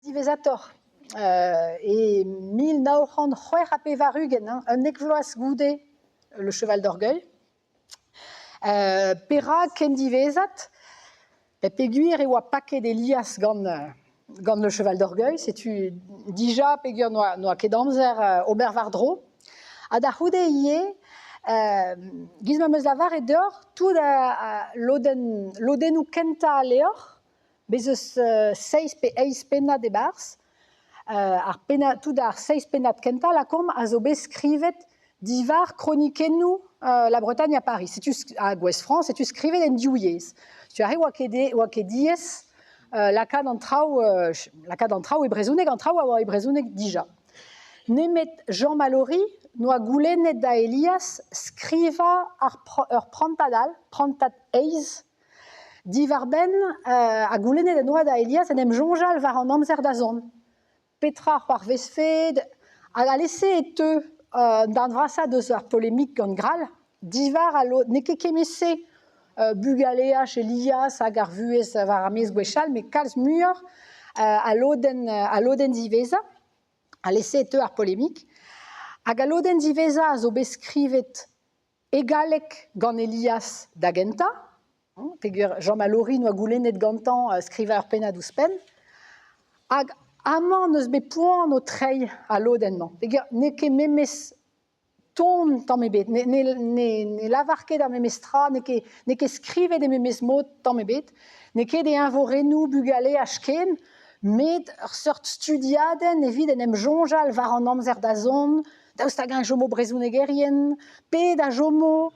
Diwezhatoc'h, e 1986, hein, 11 vloaz goude Le Cheval d'Orgueil. Perak ken diwezhat ? Peogwir e oa paket Elias gant gant Le Cheval d'Orgueil, setu dija peogwir n'oa ket amzer ober war-dro. Ha da c'houde ivez, giz ma 'm eus lavaret deoc'h, tout lodenn lodennoù kentañ al levr, bez' eus seizh pe eizh pennad e-barzh. Ar pennad, tout ar seizh pennad kentañ, lakaomp, a zo bet skrivet diwar kronikennoù La Bretagne à Paris. Setu hag Ouest-France, setu skrivet en div yezh. Setu aze oa ket oa ket diaes lakaat an traoù lakaat an traoù e brezhoneg, an traoù a oa e brezhoneg dija. Nemet Jean Mallory n'oa goulennet da Elias skrivañ ar ur prantad all, prantad eizh, Diwar-benn ha goulennet en doa da Elias en em soñjal war an amzer da zont. Petra c'hoarvezfe hag alese e teu an darn vrasañ deus ar polemik gant Grall diwar al lod n'eo ket kement-se bugaleaj Elias hag ar vuhez war ar maez gwechall met kalz muioc'h al lodenn al lodenn ziwezhañ. Alese e teu ar polemik. Hag al lodenn ziwezhañ a zo bet skrivet E galleg gant Elias da gentañ, peogwir Jean Mallory 'noa goulennet gantañ skrivañ ur pennad ouzhpenn, hag amañ 'neus bet poan o treiñ al lodenn-mañ peogwir n'eo ket memes ton tamm ebet, ne ne ne lavar ket ar memes tra, n'eo ket n'eo ket skrivet e memes mod tamm ebet, n'eo ket e eñvorennoù bugaleaj ken, met ur seurt studiadenn evit en em soñjal war an amzer da zont, Daoust hag-eñ e chomo brezhonegerien? Pet a chomo?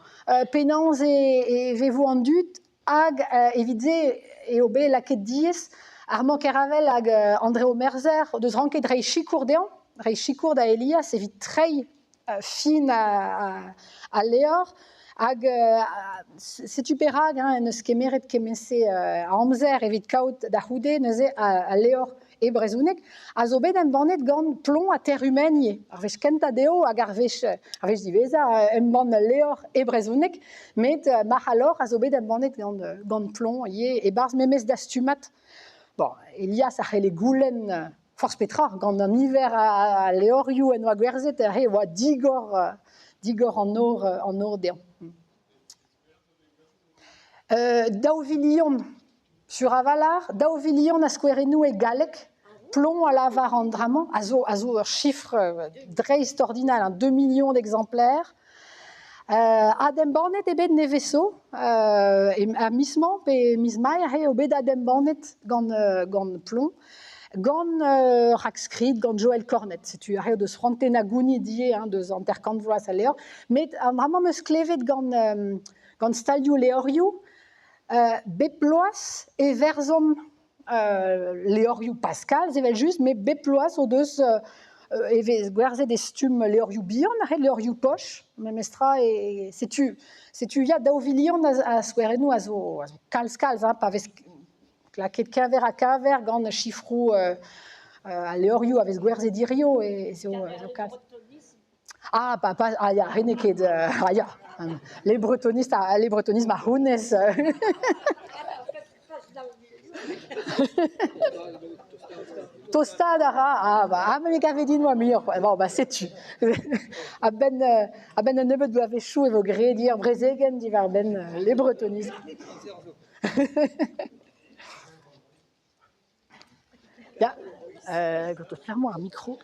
Penaos e vevo an dud? Hag evit se eo bet lakaet diaes Armand Keravel hag Andreo Merzer o deus ranket reiñ sikour dezhañ, reiñ sikour da Elias evit treiñ fin al levr. Hag setu perak hein, en deus kemeret kement-se a amzer evit kaout da c'houde neuze al levr e brezhoneg a zo bet embannet gant Plomb ha Terre Humaine ivez. Ar wech kentañ dezho hag ar wech, ar wech diwezhañ embann ul levr e brezhoneg, met Marc'h-Alor a zo bet embannet gant, gant Plomb ivez, e-barzh memes dastumad. Bon, Elias a c'helle goulenn forzh petra gant an niver a levrioù en doa gwerzhet, e oa digor, digor an nor, an nor dezhañ. Daou vilion sur a-walc'h, daou vilion a skouerennoù e galleg. Plomb a lavar an dra-mañ, a zo, a zo ur chifr dreistordinal, hein, 2 millions d'exemplaires. Adembannet eo bet nevez zo, ar miz-mañ pe miz Mae eo bet adembannet gant, gant Plomb, gant rakskrid, gant Joël Cornet. Setu aze o deus c'hoant tennañ gounid ivez hein, deus 50 vloaz al levr. Met an dra-mañ 'm eus klevet gant, gant stalioù levrioù, bep bloaz e verzhomp levrioù Pascal, evel-just, met bep bloaz o deus e vez gwerzhet e stumm levrioù bihan, aze levrioù poch, memestra e setu setu ya daou vilion a skouerennoù a zo a zo kalz-kalz hein, pa vez lakaet keñver-ha-keñver gant sifroù al levrioù a vez gwerzhet hiziv ez eo kalz. Ah, pa, pa, ah ya, n'eo ket, ah ya, les bretonistes, ah, les bretonistes ma honnezh. Tostaat a ra, ah bah, ah, me gave din oa muioc'h, bon bah setu. A-benn a-benn un nebeud bloavezhioù e vo graet ur brezegenn diwar-benn les bretonistes. Ya, euh, ferme-moi un micro.